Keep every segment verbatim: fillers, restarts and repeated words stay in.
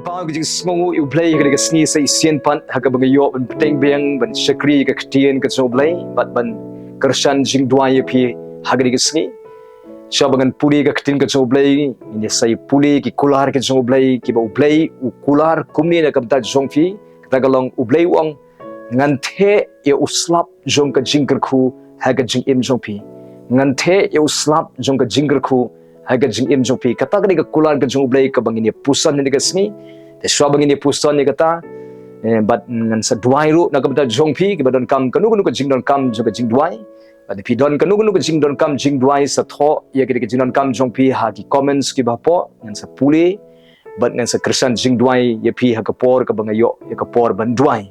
Ba ka jingsngew ïa u Blei ha kane ka sngi sa shisien pat ha kaba nga ïoh ban bteng biang ban shakri ïa ka ktien ka jong u Blei bad ban kyrshan jingduwai ïa phi ha kane ka sngi. Shuwa ba ngan pule ïa ka ktien ka jong u Blei, ngin ïa sa ïa pule ïa ki kular ka jong u Blei, kiba u Blei u kular kumne na ka bynta jong phi. Kata ka long, u Blei u ong, ngan theh ïa u slap jong ka jingkyrkhu ha ka jingim jong phi. Ngan theh ïa u slap jong ka jingkyrkhu ha ka jingim jong phi. Kata ka dei ka kular ka jong u Blei kaba ngin ïa puson ha kane ka sngi. Te shuwa ba ngin ïa puson ïa kata, eh, bad ngan sa duwai ruh na ka bynta jong phi kiba donkam kano kano ka jingdonkam jong ka jingduwai. Bad phi don kano kano ka jingdonkam jingduwai, sa thoh ïa ka dei ka jingdonkam jong phi ha ki comments kiba hapoh, ngan sa pule bad ngan sa kyrshan jingduwai ïa phi ha ka por kaba nga ïoh ïa ka por ban duwai.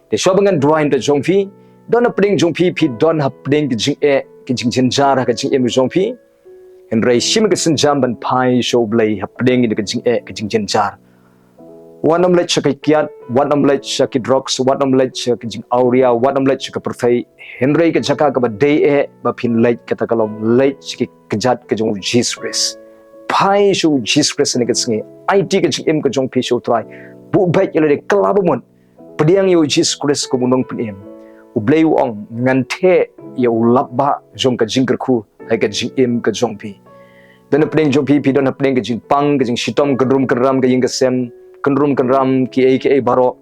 Te shuwa ba ngan duwai na ka bynta jong phi, don hapdeng jong phi, phi don hapdeng ka jingeh, ka jingjynjar ha ka jingim jong phi. Hynrei shim ka sienjam ban phai sha u Blei hapdeng ka jingeh, ka jingjynjar. Wat nym leit sha ki kiad, wat nym leit sha ki drugs, wat nym leit sha ka jingawria, wat nym leit sha ka pyrthei. Hynrei ka jaka kaba dei eh ba phin leit, kata ka long leit sha ki kjat ka jong u Jisu Khrist. Phai sha u Jisu Khrist ha kane ka sngi. Aiti ka jingim ka jong phi sha u Trai. Buh beit ïa lade, kylla ba mut. Pdiang ïa u Jisu Khrist kum u nongpynim. U Blei u ong, ngan theh ïa u lapbah jong ka jingkyrkhu ha ka jingim ka jong phi. Don hapdeng jong phi, phi don hapdeng ka jingpang, ka jingshitom, kynrum kynram ka ïing ka sem, kynrum kynram kiei kiei baroh.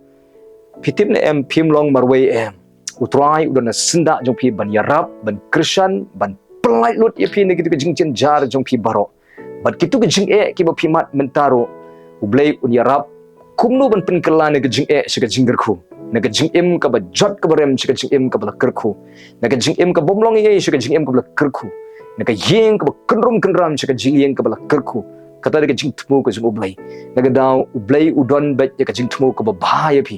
Phi tip ne em, phim long marwei em. U Trai u don ha syndah jong phi ban ïarap, ban kyrshan, ban pynlait lut ïa phi na kito ki jingjynjar jong phi baroh. Bad kito ki jingeh kiba phi mad mynta ruh, u Blei un ïarap kumno ban pynkylla na ka jingeh sha ka jingkyrkhu, na ka jingim kaba jot kaba rem sha ka jingim kaba la kyrkhu, na ka jingim kaba ym long ei ei sha ka jingim kaba la kyrkhu, na ka ïing kaba kynrum kynram sha ka jingïing kaba la kyrkhu. Kata dei ka jingthmu ka jong u Blei. Na ka daw u Blei u don beit ïa ka jingthmu kaba bha ïa phi.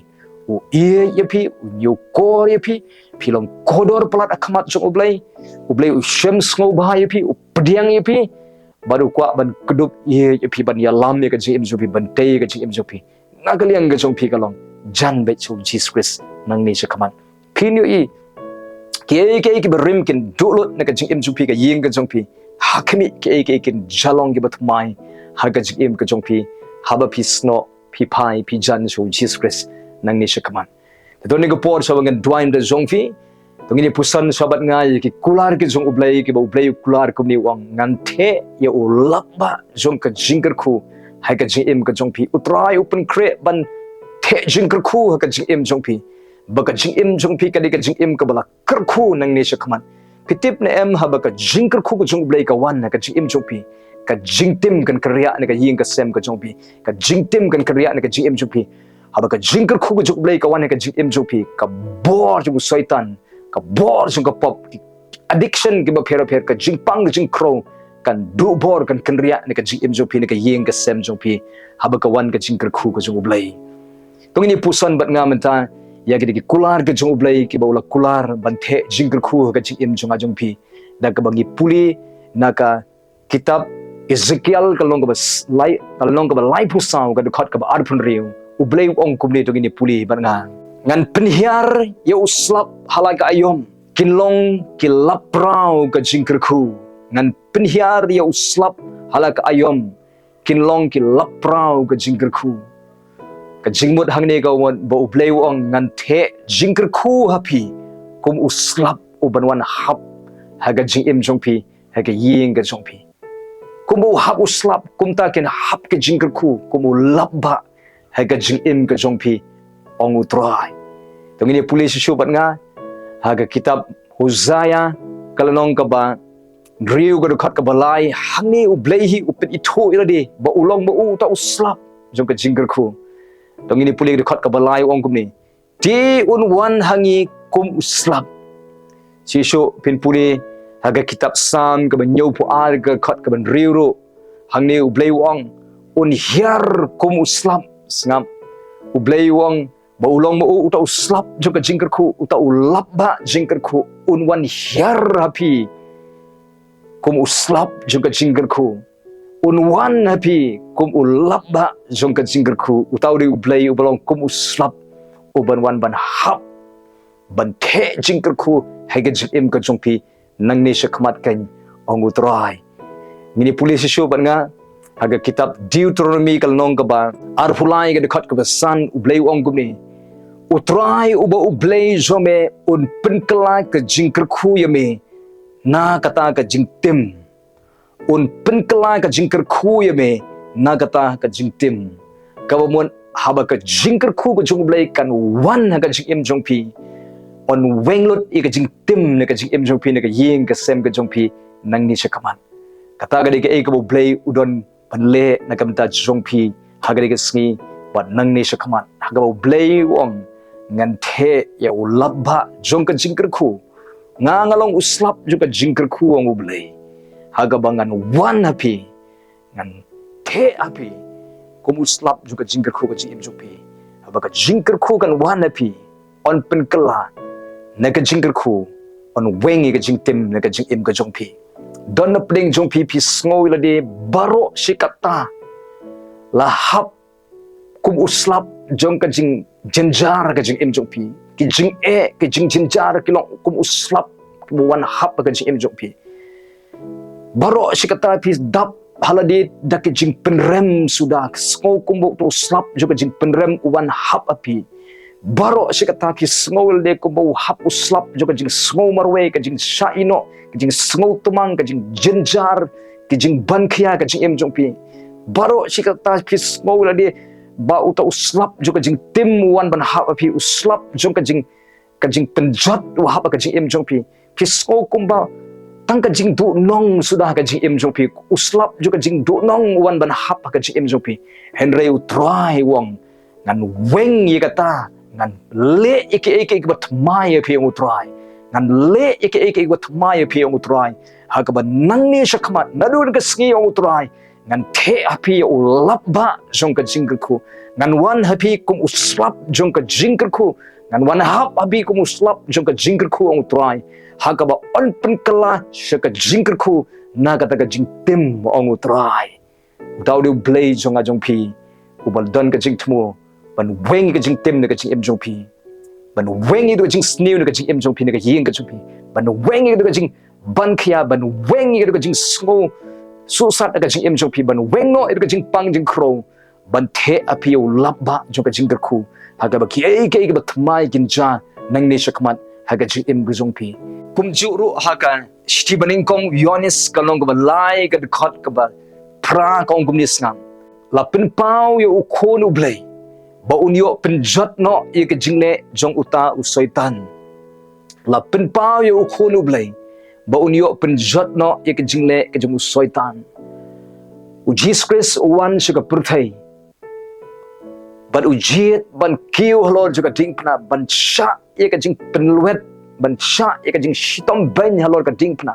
U ïeit ïa phi, u ñiewkor ïa phi, phi long kordor palat ha khmat jong u Blei. U Blei u shem sngewbha ïa phi, u pdiang ïa phi. Bad u kwah ban kdup ïeit ïa phi, ban ïalam ïa ka jingim jong phi, ban tei ïa ka jingim jong phi. Na ka liang ka jong phi ka long, jan beit sha u Jisu Khrist nangne sha khmat. Phin ïohi kiei kiei kiba rim kin duh lut na ka jingim jong phi, ka ïing ka jong phi. Ha khmih kiei kiei kin jia long kiba thymmai ha ka jingim ka jong phi, haba phi snoh, phi phai, phi jan sha u Jisu Khrist nangne sha khmat. Te to ha kane ka por, shuwa ba ngan duwai na ka bynta jong phi, to ngin ïa puson shuwa bad nga ïa ki kular ki jong u Blei, kiba u Blei u kular kumne, u ong, ngan theh ïa u lapbah jong ka jingkyrkhu ha ka jingim ka jong phi. U Trai u pynkhreh ban theh jingkyrkhu ha ka jingim jong phi. Ba ka jingim jong phi ka dei ka jingim kaba la kyrkhu nangne sha khmat. Phi tip ne em, haba ka jingkyrkhu ka jong u Blei ka wan ha ka jingim jong phi, ka jingtim kan kynriah na ka ïing ka sem ka jong phi. Ka jingtim kan kynriah na ka jingim jong phi. Haba ka jingkyrkhu ka jong u Blei ka wan ha ka jingim jong phi, ka bor jong u Soitan, ka bor jong ka pop, ki addiction kiba pher bapher, ka jingpang ka jingkhrew, kan duh bor, kan kynriah na ka jingim jong phi, na ka ïing ka sem jong phi, haba ka wan ka jingkyrkhu ka jong u Blei. To ngin ïa puson bad nga mynta ïa kita ki kular ka jong u Blei, kiba u la kular ban theh jingkyrkhu ha ka jingim jong nga jong phi. Da kaba ngi pule na ka kitab Ezekiel, ka lynnong kaba s-, lai, ka lynnong kaba laiphew saw, ka dkhot kaba arphew hynriew. U Blei u ong kumne, to ngin ïa pule bad nga. Ngan pynhiar ïa u slap ha la ka aïom, kin long ki lappraw ka jingkyrkhu. Ngan pynhiar ïa u slap ha la ka aïom, kin long ki lappraw ka jingkyrkhu. Ka jingmut hangne ka wan ba u Blei u ong, ngan theh jingkyrkhu ha phi kum u slap uban wan hap ha ka jingim jong phi, ha ka ïing ka jong phi. Kumba u hap u slap, kumta kin hap ka jingkyrkhu kum u lapbah ha ka jingim ka jong phi, ong u Trai. To ngin ïa pule shuh shuh bad nga ha ka kitab Hosea, ka lynnong kaba hynriew, ka dkhot kaba lai. Hangne u Blei hi u pynithuh ïa lade ba u long ma u uta u slap jong ka jingkyrkhu. To ngin ïa pule ka dkhot kaba lai, u ong kumne. Te un wan ha ngi kum u slap. Shisha phin pule ha ka kitab Salm kaba hynñiewphew ar, ka dkhot kaba hynriew ruh. Hangne u Blei u ong, un hiar kum u slap. Sngap. U Blei u ong ba u long ma u uta u slap jong ka jingkyrkhu, uta u lapbah jingkyrkhu, un wan hiar ha phi kum u slap jong ka jingkyrkhu. Un wan ha phi kum u lapbah jong ka jingkyrkhu. Uta u dei u Blei uba long kum u slap uban wan ban hap, ban theh jingkyrkhu ha ka jingim ka jong phi nangne sha khmat, kan ong u Trai. Ngin ïa pule shuh shuh bad nga Ha ka kitab Deuteronomi ka lynnong kaba arphew lai ka dkhot kaba san, U Blei u ong kumne: U Trai uba U Blei jong me un pynkylla ka jingkyrkhu ïa me na kata ka jingtim. Un pynkylla ka jingkyrkhu ïa me na kata ka jingtim. Kaba mut haba ka jingkyrkhu ka jong U Blei kan wan ha ka jingim jong phi, yn weng lut ïa ka jingtim na ka jingim jong phi, na ka ïing ka sem ka jong phi nangne shakhmat. Kata ka dei kaei kaba U Blei u don ban leh na ka bynta jong phi ha kane ka sngi bad nangne shakhmat. Ha kaba U Blei u ong: Ngan theh ïa u lapbah jong ka jingkyrkhu. Nga nga long u slap jong ka jingkyrkhu, ong U Blei. Ha kaba ngan wan ha phi, ngan theh ha phi kum u slap jong ka jingkyrkhu ka jingim jong phi. Haba ka jingkyrkhu kan wan ha phi, yn pynkylla na ka jingkyrkhu, yn weng ïa ka jingtim na ka jingim ka jong phi. Don na pdeng jong phi, phi sngew ïa lade baroh shi katta la hap kum u slap jong ka jingjynjar ka jingim jong phi. Ki jingeh, ki jingjynjar ki long kum u slap kiba wan hap ha ka jingim jong phi. Baroh shi katta phi dap ha lade da ki jingpynrem suda, sngew kumba uta u slap jong ka jingpynrem u wan hap ha phi. Baroh shi katta phi sngew ïa lade kumba u hap u slap jong ka jingsngew marwei, ka jingshah ïehnoh, ka jingsngew tymmen, ka jingjynjar, ka jingbankhia ka jingim jong phi. Baroh shi katta phi sngew ïa lade ba uta u slap jong ka jingtim u wan ban hap ha phi, u slap jong ka jing, ka jingpynjot u hap ha ka jingim jong phi. Phi sngew kumba tang ka jingduhnong suda ha ka jingim jong phi, u slap jong ka jingduhnong u wan ban hap ha ka jingim jong phi. Hynrei U Trai u ong: Ngan weng ïa kata, ngan leh ïa kiei kiei kiba thymmai ïa phi, ong U Trai. Ngan leh ïa kiei kiei kiba thymmai ïa phi, ong U Trai. Ha kaba nangne shakhmat, naduh ka sngi, ong U Trai, ngan theh ha phi ïa u lapbah jong ka jingkyrkhu. Ngan wan ha phi kum u slap jong ka jingkyrkhu. Ngan wan hap ha phi kum u slap jong ka jingkyrkhu, ong U Trai. Ha kaba yn pynkylla sha ka jingkyrkhu na kata ka jingtim, ong U Trai. Uta u dei U Blei jong nga jong phi, uba don ka jingthmu ban weng ïa ka jingtim na ka jingim jong phi, ban weng ïa ka jingsniew na ka jingim jong phi, na ka ïing ka jong phi, ban weng ïa ka jingbankhia, ban weng ïa ka jingsngew suhsat na ka jingim jong phi, ban weng noh ïa ka jingpang jingkhrew, ban theh ha phi ïa u lapbah jong ka jingkyrkhu. Ha kaba kiei kiei kiba thymmai kin jia nangne shakhmat ha ka jingim ka jong phi. Kumjuh ruh ha ka shithi banyngkong u Ïoannis ka lynnong kaba lai ka dkhot kaba phra ka ong kumne, sngap: La pynpaw ïa u Khun U Blei ba un ïoh pynjot noh ïa ka jingleh jong uta u Soitan. La pynpaw ïa u Khun U Blei ba un ïoh pynjot noh ïa ka jingleh ka jong u Soitan. U Jisu Khrist u wan sha ka pyrthei bad u jied ban kiew halor jong ka diengphna, ban shah ïa ka jingpynlwet, ban shah ïa ka jingshitom beiñ halor ka diengphna,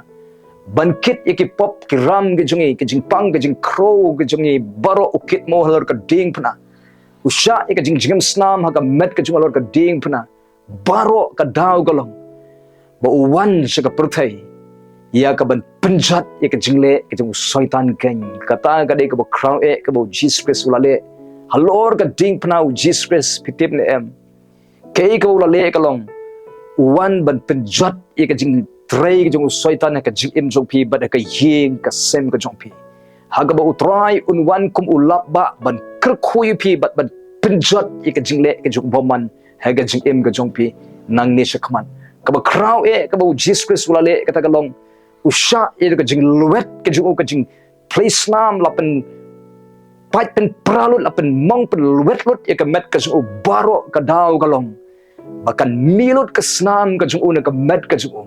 ban kit ïa ki pop ki ram ki jong ngi, ki jingpang ki jingkhrew ki jong ngi baroh u kit mo halor ka diengphna. U shah ïa ka jingjngem snam ha ka met ka jong u halor ka diengphna. Baroh ka daw ka long ba u wan sha ka pyrthei ïa ka ban pynjot ïa ka jingleh ka jong u Soitan keiñ. Kata ka dei kaba khraw eh kaba u Jisu Khrist u la leh halor ka diengphna. U Jisu Khrist, phi tip ne em, kaei kaba u la leh ka long, u wan ban pynjot ïa ka jingtrei ka jong u Soitan ha ka jingim jong phi bad ha ka ïing ka sem ka jong phi. Ha kaba U Trai un wan kum u lapbah ban kyrkhu ïa phi bad ban pynjot ïa ka jingleh ka jong u bymman ha ka jingim ka jong phi nangne shakhmat. Kaba khraw eh kaba u Jisu Khrist u la leh kata ka long, u shah ïa ka jinglwet ka jong u, ka jingplie snam la pynpait pynpra lut, la pynmong pynlwet lut ïa ka met ka jong u. Baroh ka daw ka long ba kan mih lut ka snam ka jong u na ka met ka jong u,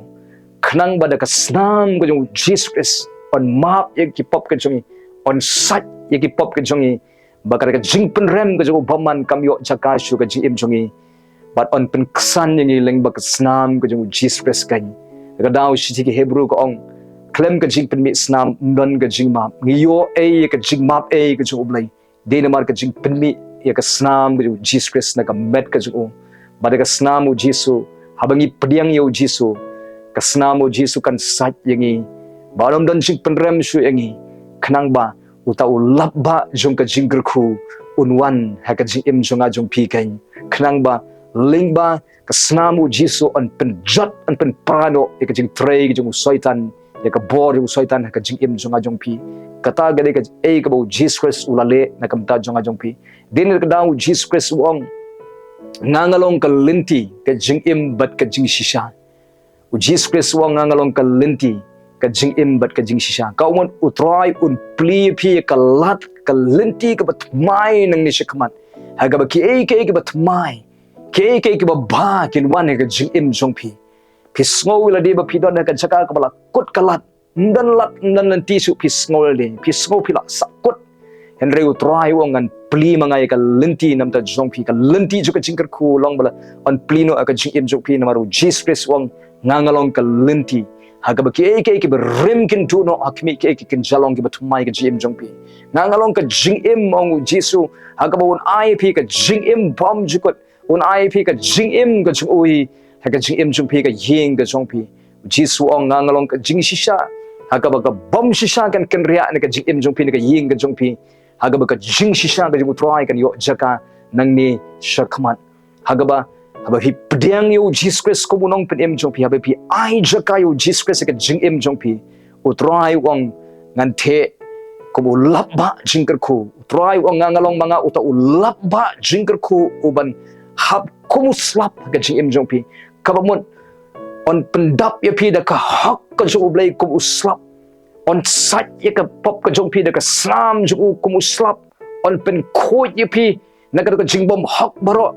khnang ba da ka snam ka jong u Jisu Khrist yn map ïa ki pop ka jong ngi, yn sait ïa ki pop ka jong ngi, ba ka da ka jingpynrem ka jong u bymman kam ïoh jaka shuh ka jingim jong ngi. Bad yn pynksan ïa ngi lyngba ka snam ka jong u Jisu Khrist keiñ. Ka daw shithi ki Hebru ka ong, khlem ka jingpynmih snam ym don ka jingmap. Ngi ïoh ei ïa ka jingmap ei ka jong u Blei? Dei namar ka jingpynmih ïa ka snam ka jong u Jisu Khrist na ka met ka jong u. Bad da ka snam u Jisu, haba ngi pdiang ïa u Jisu, ka snam u Jisu kan sait ïa ngi. Ba ym don jingpynrem shuh ïa ngi, khnang ba uta u lapbah jong ka jingkyrkhu un wan ha ka jingim jong nga jong phi keiñ, khnang ba lyngba ka snam u Jisu yn pynjot, yn pynpra noh ïa ka jingtrei ka jong u Soitan ïa ka bor ïa u Soitan ha ka jingim jong nga jong phi. Kata ka dei kaei kaba u Jisu Khrist u la leh na ka bynta jong nga jong phi. Dei na kata u Jisu Khrist u ong, nga nga long ka lynti, ka jingim bad ka jingshisha. U Jisu Khrist u ong nga nga long ka lynti, ka jingim bad ka jingshisha. Ka mut u Trai un plie ïa phi ka lad, ka lynti kaba thymmai nangne shakhmat. Ha kaba kiei kiei kiba thymmai, kiei kiei kiba bha kin wan ha ka jingim jong phi. Phi sngew ïa lade ba phi don ha ka jaka kaba la kut ka lad. Ym don lad, ym don lynti shuh, phi sngew ïa lade. Phi sngew phi la sahkut. Hynrei u Trai u ong ngan plie ma nga ïa ka lynti na ka bynta jong phi, ka lynti jong ka jingkyrkhu, long ba la un plie noh ïa ka jingim jong phi namar u Jisu Khrist u ong nga nga long ka lynti. Ha kaba kiei kiei kiba rim kin duh noh, ha khmih kiei kiei kin jia long kiba thymmai ha ka jingim jong phi. Nga nga long ka jingim, ong u Jisu, ha kaba un ai ïa phi ka jingim bymjukut. Un ai ïa phi ka jingim ka jong u hi ha ka jingim jong phi, ka ïing ka jong phi. U Jisu u ong nga nga long ka jingshisha. Ha kaba ka bymshisha kan kynriah na ka jingim jong phi, na ka ïing ka jong phi. Ha kaba ka jingshisha ka jong u Trai kan ïoh jaka nangne shakhmat. Ha kaba, haba phi pdiang ïa u Jisu Khrist kum u nongpynim jong phi, haba phi ai jaka ïa u Jisu Khrist ha ka jingim jong phi, u Trai u ong ngan theh kum u slap ba jingkyrkhu. U Trai u ong nga nga long ma nga uta u slap ba jingkyrkhu uban hap kum u slap ha ka jingim jong phi. Kaba mut un pyndap ïa phi da ka hok ka jong u Blei kum u slap. Un sait ïa ka pop ka jong phi da ka snam jong u kum u slap. Un pynkhuid ïa phi na ka, ka jingbymhok baroh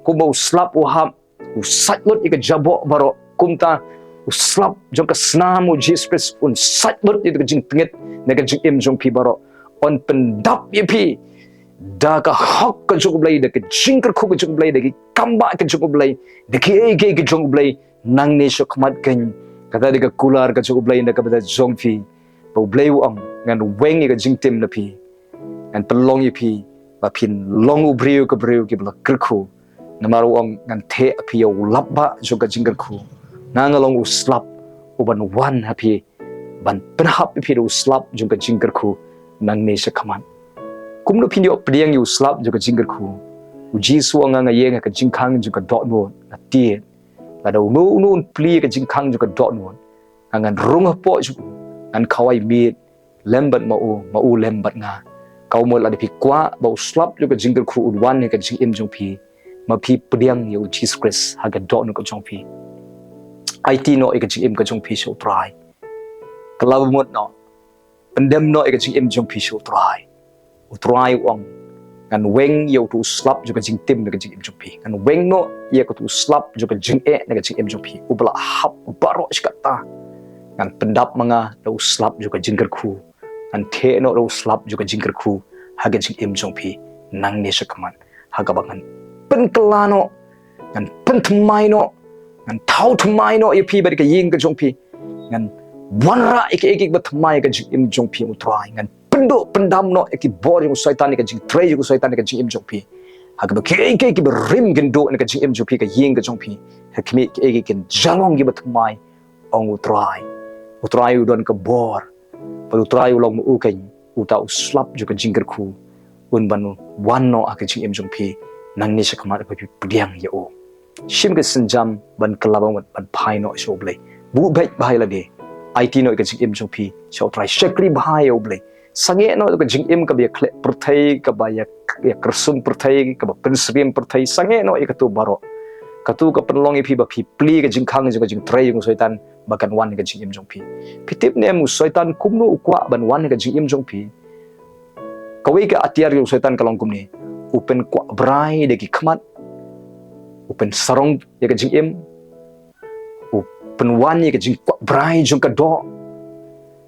kum u slap u hap. U sait lut ïa ka jaboh baroh. Kumta u slap jong ka snam u Jisu Khrist un sait lut ïa ka jingtngit na ka jingim jong phi baroh. Un pyndap ïa phi da ka hok ka jong u Blei, da ka jingkyrkhu ka jong u Blei, da ki kambah ka jong u Blei, da kiei kiei ka jong u Blei. Nangne shakhmat kan, kata dei ka kular ka jong u Blei na ka bynta jong phi. Ba u Blei u ong ngan weng ïa ka jingtim na phi. Ngan pynlong ïa phi ba phin long u briew ka briew kiba la kyrkhu. Namar u ong ngan theh ïa phi ïa u slap ba jong ka jingkyrkhu. Nga nga long u slap uban wan ha phi ban pynhap ïa phi da u slap jong ka jingkyrkhu nangne shakhmat. Kumno phin ïoh pdiang ïa u slap jong ka jingkyrkhu? U Jisu u ong nga nga ïeng ha ka jingkhang jong ka dohnud, nga tied. Lada uno uno un plie ïa ka jingkhang jong ka dohnud, nga ngan rung hapoh jong u, ngan khawai miet lem bad ma u, ma u lem bad nga. Ka mut lada phi kwah ba u slap jong ka jingkyrkhu un wan ha ka jingim jong phi, ma phi pdiang ïa u Jisu Khrist ha ka dohnud ka jong phi. Aiti noh ïa ka jingim ka jong phi sha u Trai. Kylla mut noh. Pyndem noh ïa ka jingim jong phi sha u Trai. U Trai u ong ngan weng ïa utu u slap jong ka jingtim na ka jingim jong phi. Ngan weng noh ïa utu u slap jong ka jingeh na ka jingim jong phi. Uba la hap baroh shi katta. Ngan pyndap ma nga da u slap jong ka jingkyrkhu. Ngan theh noh da u slap jong ka jingkyrkhu ha ka jingim jong phi nangne shakhmat. Ha kaba ngan pynkylla noh, ngan pynthymmai noh, ngan thaw thymmai noh ïa phi bad ka ïing ka jong phi. Ngan wanrah ïa kiei kiei kiba thymmai ha ka jingim jong phi, u Trai. Ngan pynduh pyndam noh ïa ki bor jong u Soitan, ïa ka jingtrei jong u Soitan ha ka jingim jong phi. Ha kaba kiei kiei kiba rim kin duh na ka jingim jong phi, ka ïing ka jong phi, ha khmih kiei kiei kin jia long kiba thymmai, ong u Trai. U Trai u don ka bor. Bad u Trai u long ma u kan uta u slap jong ka jingkyrkhu un ban wan noh ha ka jingim jong phi nangne shakhmat ba phi pdiang ïa u. Shim ka sienjam ban kylla bamut ban phai noh sha u Blei. Buh beit bha ïa lade. Aiti noh ïa ka jingim jong phi sha u Trai, shakri bha ïa u Blei. Sangeh noh ïa ka jingim kaba ïakhleh pyrthei, kaba ïa, ïakyrsum pyrthei, kaba pynsyriem pyrthei. Sangeh noh ïa katu baroh. Katu ka pynlong ïa phi ba phi plie ka jingkhang jong ka jingtrei jong u Soitan ba kan wan ha ka jingim jong phi. Phi tip ne em u Soitan kumno u kwah ban wan ha ka jingim jong phi? Kawei ka atiar jong u Soitan ka long kumne. U pynkwah brai da ki khmat. U pynsarong ïa ka jingim. U pynwan ïa ka jingkwah brai jong ka doh.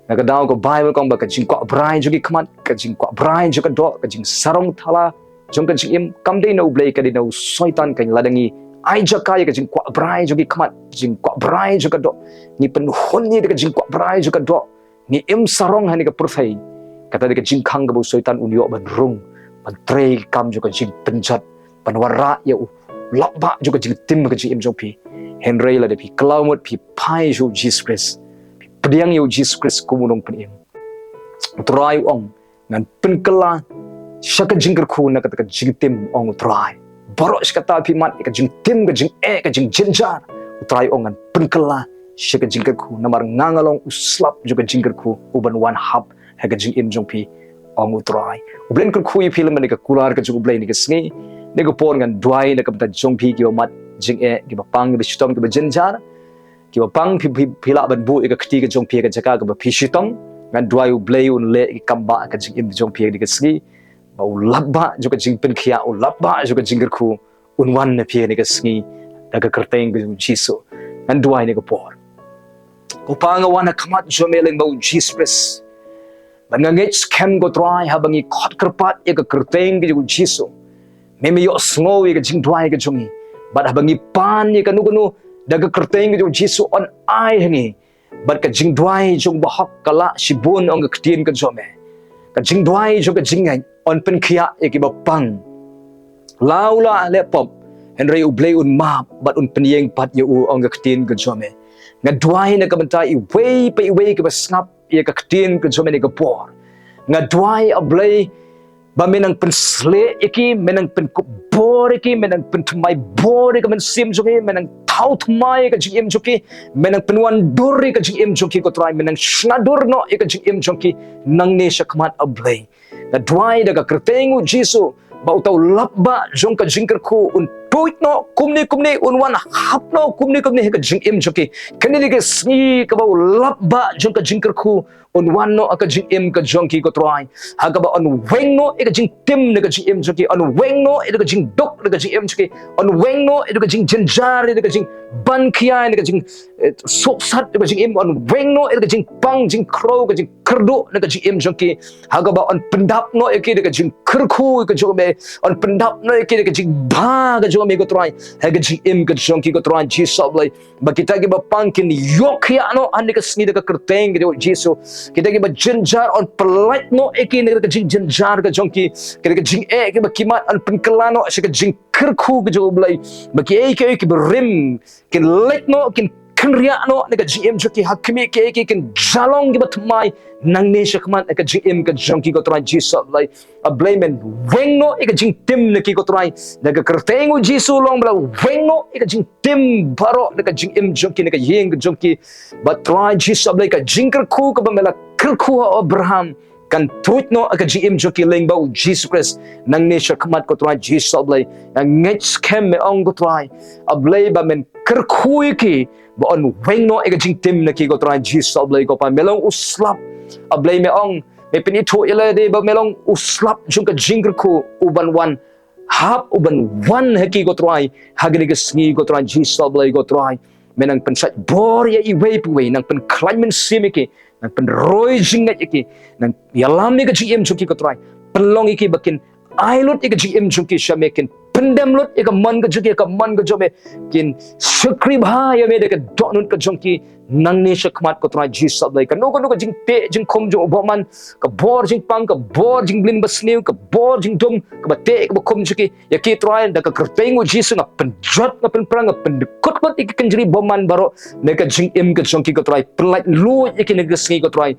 Na ka daw ka Baibl ka ong ba ka jingkwah brai jong ki khmat, ka jingkwah brai jong ka doh, ka jingsarong thala jong ka jingim, kam dei na u Blei, ka dei na u Soitan kan. Lada ngi ai jaka ïa ka jingkwah brai jong ki khmat, jingkwah brai jong ka doh, ngi pynhun ïa ka jingkwah brai jong ka doh, ngi im sarong ha kane ka pyrthei. Kata dei ka jingkhang kaba u Soitan un ïoh ban rung, ban trei ki kam jong ka jingpynjot, ban wanrah ïa u slap ba jong ka jingtim ka jingim jong phi. Hynrei lada phi kylla mut, phi phai sha u Jisu Khrist, phi pdiang ïa u Jisu Khrist kum u nongpynim, u Trai u ong ngan pynkylla sha ka jingkyrkhu na kata ka jingtim, ong u Trai. Baroh shi katta phi mad ïa ka jingtim, ka jingeh, ka jingjynjar, u Trai u ong ngan pynkylla sha ka jingkyrkhu, namar nga nga long u slap jong ka jingkyrkhu, u ban wan hap ha ka jingim jong phi, ong u Trai. U Blei un kyrkhu ïa phi lem bad ka kular ka jong u Blei ha kane ka sngi. Ha kane ka por ngan duwai na ka bynta jong phi kiba mad jingeh, kiba pang, kiba shitom, kiba jynjar, kiba pang phi, phi, phi lah ban buh ïa ka kti ka jong phi ha ka jaka kaba phi shitom. Ngan duwai u Blei un leh ïa ka kam ba ha ka jingim jong phi ha kane ka sngi. Ba u lap ba jong ka jingpynkhiah, u lap ba jong ka jingkyrkhu un wan na phi ha kane ka sngi da ka kyrteng ka jong u Jisu. Ngan duwai ha kane ka por. Ko Pa, nga wan ha khmat jong me lyngba u Jisu Khrist. Bad nga ngeit skhem, ko Trai, haba ngi khot kyrpad ïa ka kyrteng ka jong u Jisu, me, me ïohsngew ïa ka jingduwai ka jong ngi. Bad haba ngi pan ïa kano kano da ka kyrteng ka jong u Jisu, yn ai ha ngi. Bad ka jingduwai jong u bahok ka lah shibun, ong ka ktien ka jong me. Ka jingduwai jong ka jingngeit yn pynkhiah ïa kiba pang. La u la leh pop, hynrei u Blei un map bad un pynïeng pat ïa u, ong ka ktien ka jong me. Nga duwai na ka bynta iwei pa iwei kiba sngap ïa ka ktien ka jong me ha kane ka por. Nga duwai, A Blei, ba me nang pynshlei ïa ki, me nang pynkup bor ïa ki, me nang pynthymmai bor ïa ka mynsiem jong ki, me nang thaw thymmai ïa ka jingim jong ki, me nang pynwandur ïa ka jingim jong ki, ko Trai, me nang shna dur noh ïa ka jingim jong ki, nangne shakhmat, A Blei. Nga duwai da ka kyrteng u Jisu, ba uta u lap ba jong ka jingkyrkhu un tuid noh kumne kumne, un wan hap noh kumne kumne ha ka jingim jong ki. Kane ka sngi kaba u lap ba jong ka jingkyrkhu un wan noh ha ka jingim ka jong ki, ko Trai. Ha kaba yn weng noh ïa ka jingtim na ka jingim jong ki, yn weng noh ïa ka jingduk na ka jingim jong ki, yn weng noh ïa ka jingjynjar, ïa ka jingban khia, ïa ka jing, eh, suk sat na ka jingim, yn weng noh ïa ka jingpang jingkhrew, ka jingkyrduh na ka jingim jong ki. Ha kaba yn pyndap noh ïa ki da ka jingkyrkhu ka jong me, yn pyndap noh ïa ki da ka jingbha ka jong me, ko Trai, ha ka jingim ka jong ki, ko Trai Jisu, A Blei. Ba kita kiba pang kin ïoh khiah noh ha kane ka sngi da ka kyrteng ka jong u Jisu. Kita kiba jynjar yn pyllait noh ïa ki na ka jingjynjar ka jong ki. Kita ki jingeh kiba ki mad yn pynkylla noh sha ka jingkyrkhu ka jong u Blei. Ba kiei kiei kiba rim kin leit noh, kin kynriah noh na ka jingim jong ki, ha khmih kiei kiei kin jia long kiba thymmai nangne shakhmat ha ka jingim ka jong ki, ko Trai Jisu, A Blei. A Blei, men weng noh ïa ka jingtim na ki, ko Trai. Na ka kyrteng u Jisu long ba la weng noh ïa ka jingtim baroh na ka jingim jong ki, na ka ïing ka jong ki. Bad Trai Jisu, A Blei, ka jingkyrkhu kaba me la kyrkhu ha u Abraham kan tuid noh ha ka jingim jong ki lyngba u Jisu Khrist. Nangne shakhmat, ko Trai Jisu, A Blei, nga ngeit skhem, me ong, ko Trai, A Blei, ba men kyrkhu ïa ki ba yn weng noh ïa ka jingtim na ki, ko Trai Jisu, A Blei. Ko Pa, me long u slap, A Blei, me ong, me pynithuh ïa lade ba me long u slap jong ka jingkyrkhu, u ban wan hap, u ban wan ha ki, ko Trai, ha kane ka sngi, ko Trai Jisu, A Blei, ko Trai. Me nang pynshait bor ïa iwei pa iwei, nang pynkhlaiñ mynsiem ïa ki, nang pynroi jingngeit ïa ki, nang ïalam ïa ka jingim jong ki, ko Trai. Pynlong ïa ki ba kin ai lut ïa ka jingim jong ki sha me, kin pyndem lut ïa ka mon ka jong ki, ka mon ka jong me, kin shakri bha ïa me da ka dohnud ka jong ki. Nangne shakhmat, ko Trai Jisu, A Blei, kano kano ka jingteh jingkhum jong u bymman, ka bor jingpang, ka bor jingblin basniew, ka bor jingdum, kaba teh kaba khum jong ki, ïa ki, Trai, da ka kyrteng u Jisu nga pynjot, nga pynpra, nga pyndkut kut ïa ki kynjri bymman baroh na ka jingim ka jong ki, ko Trai. Pynlait luid ïa ki na ka sngi, ko Trai.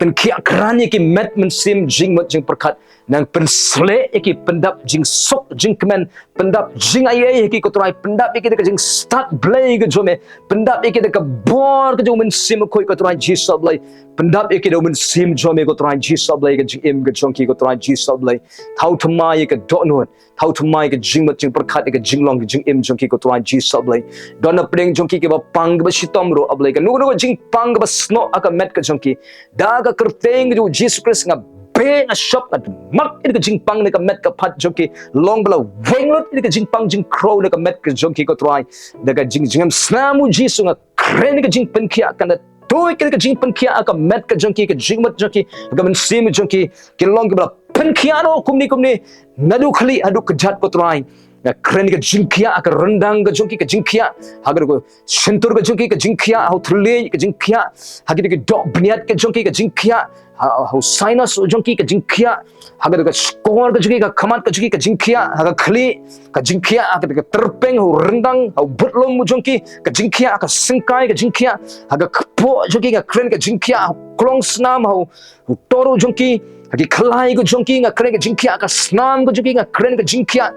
Pynkhiah krat ïa ki met mynsiem jingmut jingpyrkhat. Nang pynsleh ïa ki, pyndap jingsuk jingkmen, pyndap jingaiei ïa ki, ko Trai. Pyndap ïa ki da ka jingstad Blei ka jong me. Pyndap ïa ki da ka bor ka jong u Mynsiem Bakhuid, ko Trai Jisu, A Blei. Pyndap ïa ki da u Mynsiem jong me, ko Trai Jisu, A Blei, ka jingim ka jong ki, ko Trai Jisu, A Blei. Thaw thymmai ïa ka dohnud, thaw thymmai ïa ka jingmut jingpyrkhat, ïa ka jinglong ka jingim jong ki, ko Trai Jisu, A Blei. Don na pdeng jong ki kiba pang kiba shitom ruh, A Blei, kano kano ka jingpang kaba snoh ha ka met ka jong ki, da ka kyrteng ka jong u Jisu Khrist nga beh, nga shop, nga dmak ïa ka jingpang na ka met ka phad jong ki. Long ba la weng lut ïa ka jingpang jingkhrew na ka met ka jong ki, ko Trai. Da ka jing, jingim snam u Jisu nga kren ïa ka jingpynkhiah, kan da tuid ïa ka jingpynkhiah ha ka met ka jong ki, ka jingmut jong ki, ka mynsiem jong ki, kin long kiba la pynkhiah noh kumne kumne, naduh khlieh haduh kjat, ko Trai. Nga kren ïa ka jingkhiah ha ka ryndang ka jong ki, ka jingkhiah ha ka, ka shyntur ka jong ki, ka jingkhiah ha u thylliej, ka jingkhiah ha ki, ki doh bniat ka jong ki, ka jingkhiah ha, ha u sinus jong ki, ka jingkhiah ha ka, ka shkor ka jong ki, ka khmat ka jong ki, ka jingkhiah ha ka khlieh, ka jingkhiah ha ka, ka tyrpeng, ha u ryndang, ha u budlum jong ki, ka jingkhiah ha ka syngkai, ka jingkhiah ha ka kpoh jong ki, nga kren ka jingkhiah ha u klong snam, ha u, u toru jong ki, ha ki khlai ka jong ki, nga kren ka jingkhiah ha ka snam ka jong ki, nga kren ka jingkhiah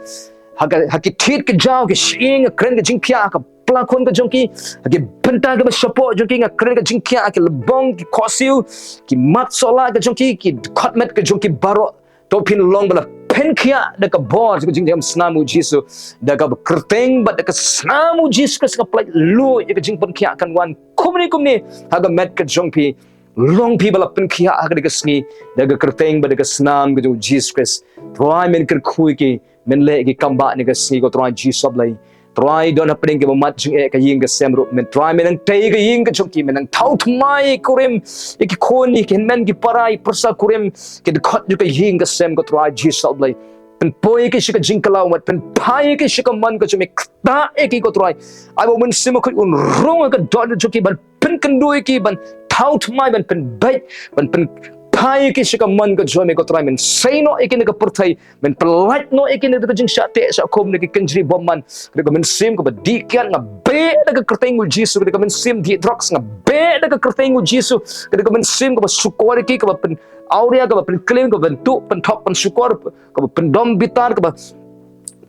ha ka, ha ki thied ka jaw, ki shyieng, nga kren ka jingkhiah ha ka pla khun ka jong ki, ha ki bynta kaba shapoh jong ki, nga kren ka jingkhiah ha ki lbong, ki khohsiew, ki mat sohla ka jong ki, ki khot met ka jong ki baroh. To phin long ba la pynkhiah da ka bor ka jingdem snam u Jisu, da ka kyrteng bad da ka snam u Jisu Khrist nga pynlait lut ïa ka jingpynkhiah kan wan kumne kumne ha ka met ka jong phi. Long phi ba la pynkhiah ha ka da ka sngi da ka kyrteng bad da ka snam ka jong u Jisu Khrist. Trai men kyrkhu ïa ki, men leh ki kam ba ne ka sngi ko Trai Jisu Blei. Trai don hapdeng ki ba mat jingeh ka ïing ka sem ruh men Trai men nang tei ka ïing ka jong ki men nang thaw thymmai kurim ïa ki khun ïa ki hynmen ki para ïa pyrsa kurim ki dkhot jong ka ïing ka sem ko Trai Jisu Blei. Pynpoi ki sha ka jingkylla mat pynphai ki sha ka mon ka jong me kta ïa ki ko Trai. Ai ba u Mynsiem Bakhuid un rung ha ka dohnud jong ki ban pynkynduh ïa ki ban thaw thymmai ban pynbeit ban pynphai ki sha ka mon ka jong me ko Trai men sei noh ïa ki na ka pyrthei men pynlait noh ïa ki na ka jingshah teh shah khum na ki kynjri bymman. Ka da ka mynsiem kaba dih kiad nga beh da ka kyrteng u Jisu ka da ka mynsiem dih drugs nga beh da ka kyrteng u Jisu ka da ka mynsiem kaba shukor ïa ki kaba pyn awria kaba pynklim kaba pyntuh pynthok pynshukor kaba pyndom bitar kaba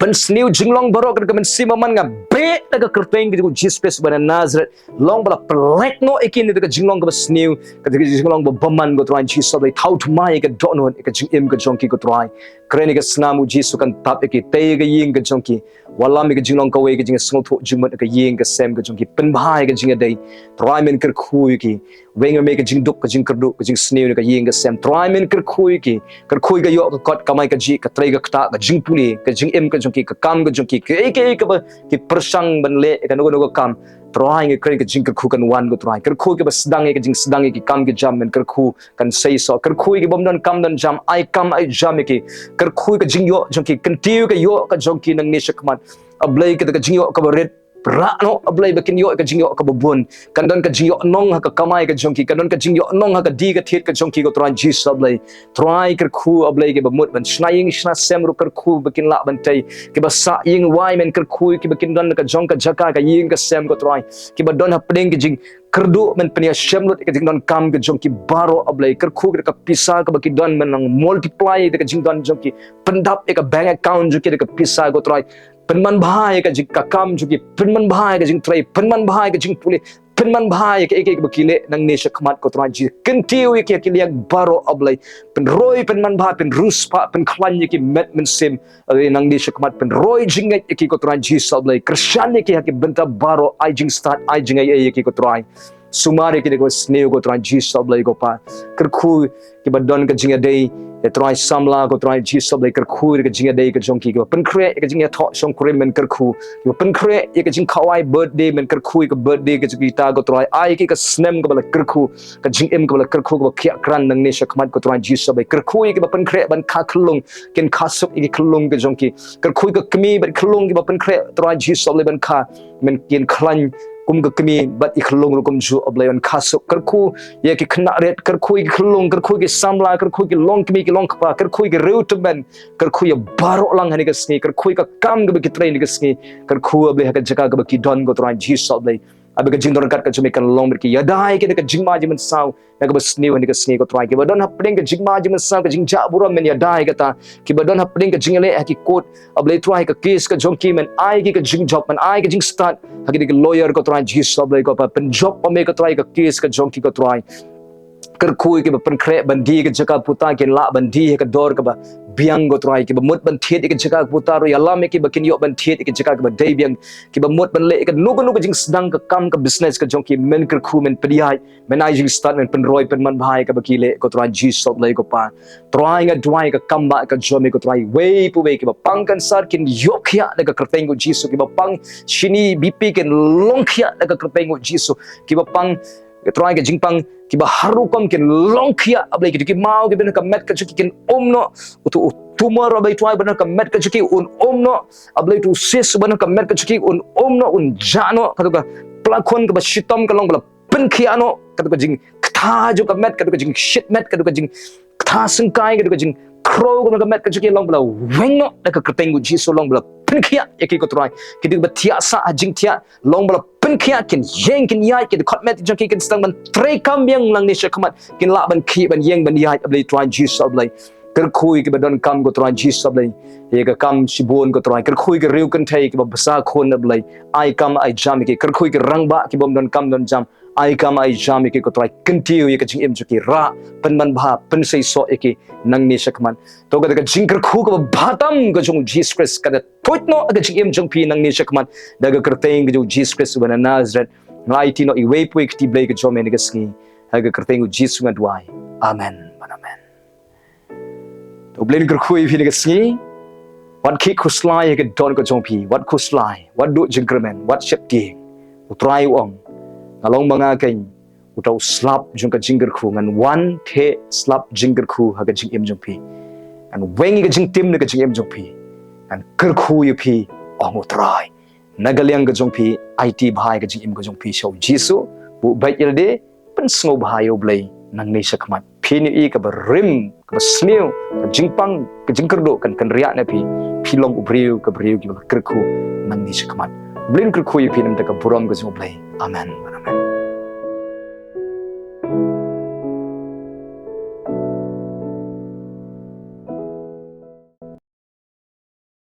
pynsniew jinglong baroh ka da ka mynsiem bymman nga beh da ka kyrteng ka jong u Jisu Khrist ba na Nazareth. Long ba la pynlait noh ïa ki na ka jinglong kaba sniew ka da ka jinglong ba bymman ko Trai Jisu Blei thaw thymmai ïa ka dohnud ïa ka jingim ka jong ki ko Trai. Kren ïa ka snam u Jisu kan tap ïa ki tei ïa ka ïing ka jong ki. Wallam ïa ka jinglong kawei ka jingsngewthuh jingmut ïa ka ïing ka sem ka jong ki pynbha ïa ka jingïadei. Trai men kyrkhu ïa ki. Weng ïa me ka jingduk ka jingkyrduh ka jingsniew na ka ïing ka sem Trai men kyrkhu ïa ki. Kyrkhu ïa ka ïoh ka kot kamai kajih ka trei ka ktah ka jingpule ka jingim ka jong ki ka kam ka jong ki kaei kaei kaba ki pyrshang ban leh ïa kano kano ka kam. Trai nga kren ka jingkyrkhu kan wan ko Trai kyrkhu ïa kiba sdang ïa ka jingsdang ïa ki kam ki jam men kyrkhu kan sei soh kyrkhu ïa ki bym don kam don jam ai kam ai jam ïa ki. Kyrkhu ïa ka jingïoh jong ki kyntiew ïa ka ïoh ka jong ki nangne shakhmat. A Blei kata ka jingïoh kaba rit rah noh A Blei ba kin ïoh ïa ka jingïoh kaba bun. Kan don ka jingïoh nong ha ka kamai ka jong ki kan don ka jingïoh nong ha ka dih ka thied ka jong ki ko Trai Jisu A Blei. Trai kyrkhu A Blei kiba mut ban shna ïing shna sem ruh kyrkhu ba kin lah ban tei kiba sah ïing wai men kyrkhu kiba kin don ka jong ka jaka ka ïing ka sem ko Trai kiba don hapdeng ka jing kyrduh men pynïashem lut ïa ka jingdonkam ka jong ki baroh A Blei kyrkhu ka pisa kaba ki don men nang multiply ïa ka jingdon jong ki pyndap ïa ka bank account jong ki da ka pisa ko Trai pynman bha ïa ka jing ka kam jong ki pynman bha ïa ka jingtrei pynman bha ïa ka jingpule pynman bha ïa ka ïa ka ba ki leh nangne shakhmat ko Trai Jisu kyntiew ïa ki ïa ki liang baroh A Blei pynroi pynman bha pynrus pa pynkhlaiñ ïa ki met mynsiem. Nangne shakhmat pynroi jingngeit ïa ki ko Trai Jisu A Blei kyrshan ïa ki ha ki bynta baroh ai jingstad ai jingaiei ïa ki ko Trai. Sumar ïa ki da ka sniew ko Trai Jisu A Blei ko Pa. Kyrkhu kiba don ka jingïadei ïa Trai samla ko Trai Jisu A Blei kyrkhu ïa ka jingïadei ka jong ki kiba pynkhreh ïa ka jingïathoh shongkurim men kyrkhu kiba pynkhreh ïa ka jingkhawai birthday men kyrkhu ïa ka birthday ka jong kita ko Trai ai ki ka snem kaba la kyrkhu ka jingim kaba la kyrkhu kaba khiah kran nangne shakhmat ko Trai Jisu A Blei kyrkhu ïa kiba pynkhreh ban kha khyllung kin kha suk ïa ki khyllung ka jong ki kyrkhu ïa ka kmie bad khyllung kiba pynkhreh Trai Jisu A Blei ban kha men kin khlaiñ kum ka kmie bad i khyllung ruh kumjuh A Blei ban kha suk kyrkhu ïa ki khynnah rit kyrkhu ïa ki khyllung kyrkhu ïa ki samla kyrkhu ïa ki longkmie ki longkpa kyrkhu ïa ki riew tymmen kyrkhu ïa baroh lang ha kane ka sngi kyrkhu ïa ka kam kaba ki trei ha kane ka sngi kyrkhu A Blei ha ka jaka kaba ki don ko Trai Jisu A Blei. Haba ka jingdon ryngkat ka jong me kan long bad ki ïada ïa ki da ka jingma jingmynsaw na kaba sniew ha kane ka sngi ko Trai kiba don hapdeng ka jingma jingmynsaw ka jingjah burom men ïada ïa kata kiba don hapdeng ka jingleh ha ki kot A Blei Trai ka case ka jong ki men ai ki ka jingjop men ai ka jingstad ha ki da ki lawyer ko Trai Jisu A Blei ko Pa pynjop ma me ko Trai ka case ka jong ki ko Trai. Kyrkhu ïa kiba pynkhreh ban die ka jaka puta kin lah ban die ha ka dor kaba biang ko Trai kiba mut ban thied ïa ka jaka puta ruh ïalam ïa kiba kin ïoh ban thied ïa ka jaka kaba dei biang kiba mut ban leh ïa kano kano ka jingsdang ka kam ka business ka jong ki men kyrkhu men pdiah men ai jingstad men pynroi pynman bha ïa kaba ki leh ko Trai Jisu A Blei ko Pa. Trai nga duwai ka kam ba ka jong me ko Trai wei pa wei kiba pang kansar kin ïoh khiah da ka kyrteng ko Jisu kiba pang shini B P kin long khiah da ka kyrteng ko Jisu kiba pang ka Trai ka jingpang kiba har rukom kin long khiah A Blei ki ki maw ki ban ka met ka jong ki kin um noh utu u tumor A Blei Trai ban ka met ka jong ki un um noh A Blei tu sis ban ka met ka jong ki un um noh un jah noh katu ka plakhon kaba shitom ka long ba la pynkhiah noh katu ka jingktha jong ka met katu ka jingshit met katu ka jingktha sengkai katu ka jingkhro katu ka met ka jong ki long ba la weng noh da ka kyrteng ko Jisu long ba la pynkhiah ïa ki ko Trai ki dei ba thiah sah ha jingthiah long ba la pynkhiah kin ïeng kin ïaid ki dei khot met jong ki kin sdang ban trei kam biang nangne shakhmat kin lah ban khih ban ïeng ban ïaid A Blei Trai Jisu A Blei. Kyrkhu ïa kiba donkam, ko Trai Jisu Blei, ïa ka kam shibun, ko Trai. Kyrkhu ïa ki riew kynthei kiba bsa khun, A Blei, ai kam ai jam ïa ki. Kyrkhu ïa ki rangbah kibym donkam donjam, ai kam ai jam ïa ki, ko Trai. Kyntiew ïa ka jingim jong ki, rah, pynman bha, pynseisoh ïa ki nangne shakhmat. To kata ka jingkyrkhu kaba bha tam ka jong u Jisu Khrist ka da tuid noh ha ka jingim jong phi nangne shakhmat, da ka kyrteng ka jong u Jisu Khrist uba na Nasareth. Nga aiti noh iwei pa iwei ka kti Blei ka jong me ha kane ka sngi, ha ka kyrteng u Jisu nga duwai. Amen. Amen. To U Blei un kyrkhu ïa phi ha kane ka sngi. Wat khih khuslai ha ka dohnud ka jong phi, wat khuslai, wat duh jingkyrmen, wat sheptieng. U Trai u ong, nga long ma nga keiñ uta u slap jong ka jingkyrkhu. Ngan wan theh slap jingkyrkhu ha ka jingim jong phi. Ngan weng ïa ka jingtim na ka jingim jong phi. Ngan kyrkhu ïa phi, ong U Trai. Na ka liang ka jong phi, aiti bha ïa ka jingim ka jong phi sha u Jisu. Buh beit ïalade, pynsngewbha ïa U Blei nangne shakhmat. Phin ïohi kaba rim, kaba sniew, ka jingpang, ka jingkyrduh kan kynriah na phi. Phi long u briew, ka briew kiba kyrkhu nangne shakhmat. U Blei un kyrkhu ïa phi na ka bynta ka burom ka jong U Blei. Amen.